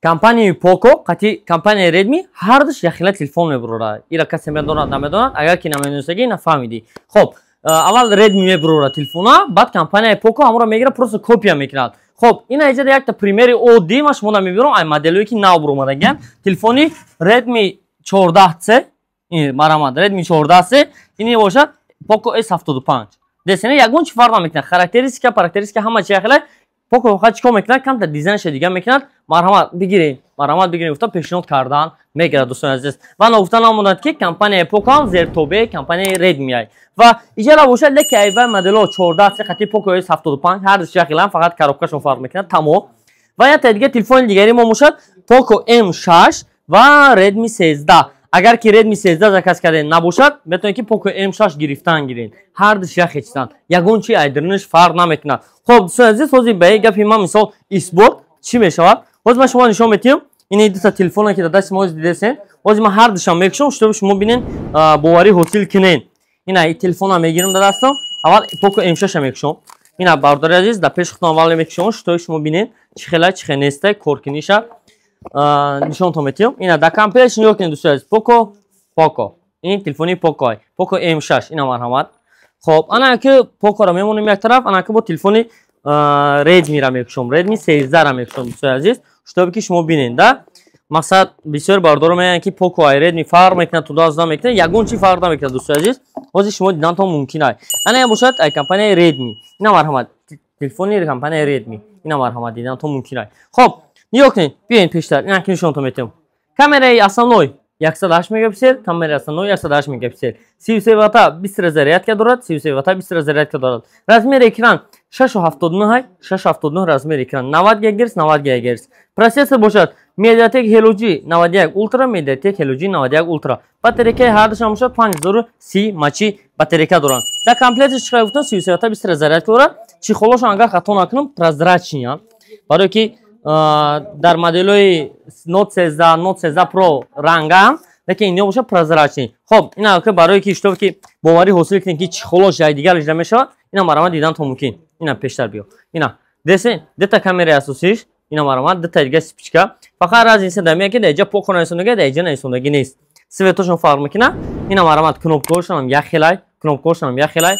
Компанияи Poco қати компанияи Redmi ҳардуш яхела телефон мебурорад. Ира касе медонад, намедонад, агар ки намедонистагӣ, нафаҳмидӣ. Хоб, аввал Redmi мебурорад телефона, баъд компанияи Poco ҳамонро мегирад, просто копия мекунад. Хоб, ина иҷода якта примери оддӣ ман шумо намебирам, ай моделое ки нав буромадагиан. Телефони Redmi 14C, марҳамат, Redmi 14C, ини бошад Poco S75. Десена, ягон чи фарқ намекунад. Характеристика, парактеристика ҳама чи яхела. Poco фақат чикор мекунад? Камтар дизайнша дига мекунад. Марҳамат, бигиред, марҳамат, бигиред гуфта пешниҳод кардан мегирад, дӯстони азиз. Ва ногуфта намонад, ки компанияи Poco ҳам зертобеи компанияи Redmi ай. Ва иҷара бошад, леки айва модело 14 C қати Poco S75 ҳар душ яхелан, фақат коробкашон фарқ мекунад, тамом. Ва якта дига телефони дигари мо бошад Poco M6 ва Redmi 13. Агар ки Redmi 13 заказ карда набошад, метавонед, ки Poco M6 гирифтан гиред. Ҳар душ як чизанд, ягон чи айдирниш фарқ намекунад. Хоб, дӯстони азиз, ҳозир ба як гапи ман мисол исбот чӣ мешавад, ҳозир ман шумо нишон медиҳам. Ин дута телефоне, ки дар дасти мо дидесен, ҳозир ман ҳар душам мекушам, чтобы шумо бинен, боварӣ ҳосил кунен. Ина и телефонам мегирам дар дастам, аввал Poco M6 мекушам. Ина, бародари азиз, дар пеши худтон аввал мекушам, чтобы шумо бинен, чӣ хела, чӣ хел неста, коркуниша нишонтон метиҳам. Ина дар комплектш нигоҳ кунед, дӯстони азиз. Poco, Poco, ин телефони Poco, Poco M6, ина марҳамат. Хоб, ана ки Poco-ро мемонем як тараф, ана ки бо телефони Redmi-ра мекушом, Redmi 13-ра мекушом, дӯстони азиз, чтобы ки шумо бинед да. Мақсад, бисёр бародаро мегӯянд, ки Poco ай Redmi фарқ мекунад, туда аз мекунад. Ягон чи фарқ намекунад, дӯстони азиз, ҳозир шумо дидантон мумкин ай. Ана бошад ай компанияи Redmi, ина марҳамат, телефони компанияи Redmi, ина марҳамат, дидантон мумкин ай. Хоб, нигоҳ кунед, биёед пештар, ина ки нишонтон метиҳам. Камераи основной 108 мегапиксел, камераи основной 108 мегапиксел, 33 ватта быстрая зарядка дорад, 33 ватта быстрая зарядка дорад. Размери экран 6,79, 6,79 размери экран, 90 ГГц, 90 ГГц. Процессор бошад MediaTek Helio G91 Ultra, MediaTek Helio G91 Ultra. Батарейкаи ҳардушам бошад 5030 мАч батарейка доранд. Дар комплектиш чӣ гуфтам, 33 ватта быстрая зарядка дорад. Чехолошон, агар хато накунам, прозрачный, барое ки дар моделҳои Note 13, Note 13 Pro рангам, лекин ино бошад прозрачный. Хоб, ина барое ки чтобы ки боварӣ ҳосил кунед, ки чехолош якдигар иҷра мешавад, ина марҳамат, дидан то мумкин. Ина пештар биё, ина десен, дета камераи асосиш, ина марҳамат, дета дига вспышка. Фақат разница дар мея, ки дар иҷа Poco нависондагӣ, дар иҷа нависондагӣ нест, цветошон фарқ мекунад. Ина марҳамат, кнопкаҳошонам як хелай, кнопкаҳошонам як хелай.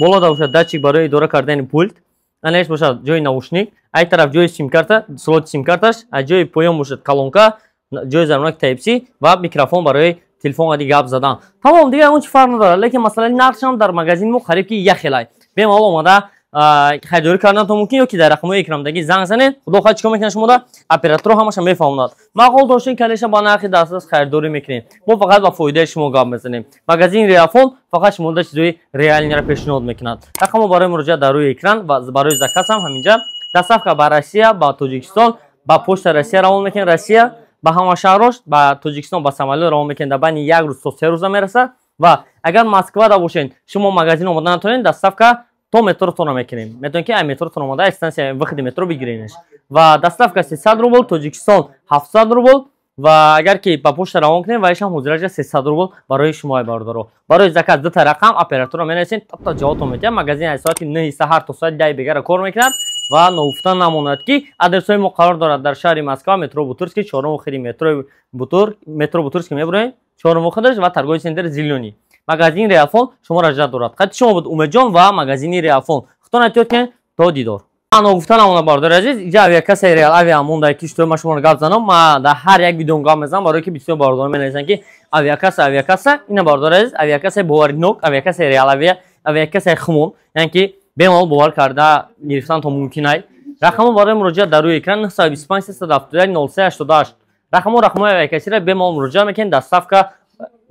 Боло да бошад датчик барои идора кардани пульт, анаеш бошад ҷои наушник, ай тараф ҷои симкарта, слоти симкарташ, аз ҷои поён бошад колонка, ҷои зармонаки Type-C ва микрофон барои телефон қади гап задан. Тамом, дигар он чи фарқ надорад, лекин масъалаи нархшам дар магазини мо қариб ки як хелай. Бемалол омада харидорӣ карданатон мумкин ё ки дар рақамҳои экрамдагӣ занг занед. Худо хоҳад, чикор мекунад, шумода операторо ҳамаша мефаҳмонад. Маъқул доштин, конечно, ба нархи дастрас харидорӣ мекунем. Мо фақат ба фоидаи шумо гап мезанем. Магазини Реалфон фақат шумода чизои реальныйро пешниҳод мекунад. Рақамҳо барои муроҷиат дар рӯи экран ва барои заказ ҳам ҳаминҷа. Доставка ба Россия, ба Тоҷикистон, ба почта Россия равон мекунем. Россия ба ҳама шаҳрош, ба Тоҷикистон ба самолёт равон мекунем, дар байни як рӯз то 3 рӯза мерасад. Ва агар Москвада бошед, шумо магазин омода натонед, доставка то метротона мекунем. Метавонед, ки ай метротон омода, станция выходи метро бигиренеш. Ва доставка 300 рубл, Тоҷикистон 700 рубл, ва агар ки ба почта равон кунем, ваишам ҳозираҷа 300 рубл барои шумо. Бародаро, барои заказ дута рақам, операторро менависед, то ҷавобтон метиҳад. Магазин аз соати 9 саҳар то соати 10 бегара кор мекунад. Ва ногуфта намонад, ки адресҳои мо қарор дорад дар шаҳри Москва, метро Бутырский, чорум выходи метрои Бутыр, метро Бутырский мебуроем, чорум выходаш ва торговый центр «Зелёный». Магазини Реалфон шуморо ждать дорад. Қати шумо буд Умедҷон ва магазини Реалфон. Худтон эҳтиёт кунед, то дидор. Ногуфта намонад, бародари азиз, иҷа авиакассаи Реал Авиа монда, ки шуто ма шуморо гап занам. Ма дар ҳар як видеом гап мезанам, барое ки бисёр бародарон менависанд, ки авиакасса, авиакасса. Ина, бародари азиз, авиакассаи боваринок, авиакассаи Реал Авиа, авиакассаи хумон, яъне ки бемалол бовар карда гирифтан то мумкин ай. Рақамҳо барои муроҷиат дар рӯи экран: 925 371 03 88. Рақамҳо, рақамҳои авиакассира, бемалол муроҷиат мекунед. Доставка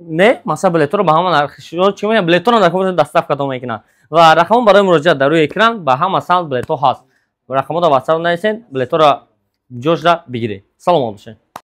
не, масалан, билетҳоро ба ҳама нархи чӣ мегӯянд, билетҳоро дар доставка то мекунад. Ва рақамҳо барои муроҷиат дар рӯи экран, ба ҳама самт билетҳо ҳаст. Рақамҳо дар WhatsApp нависед, билетҳоро ҷошда бигиред. Саломат бошед.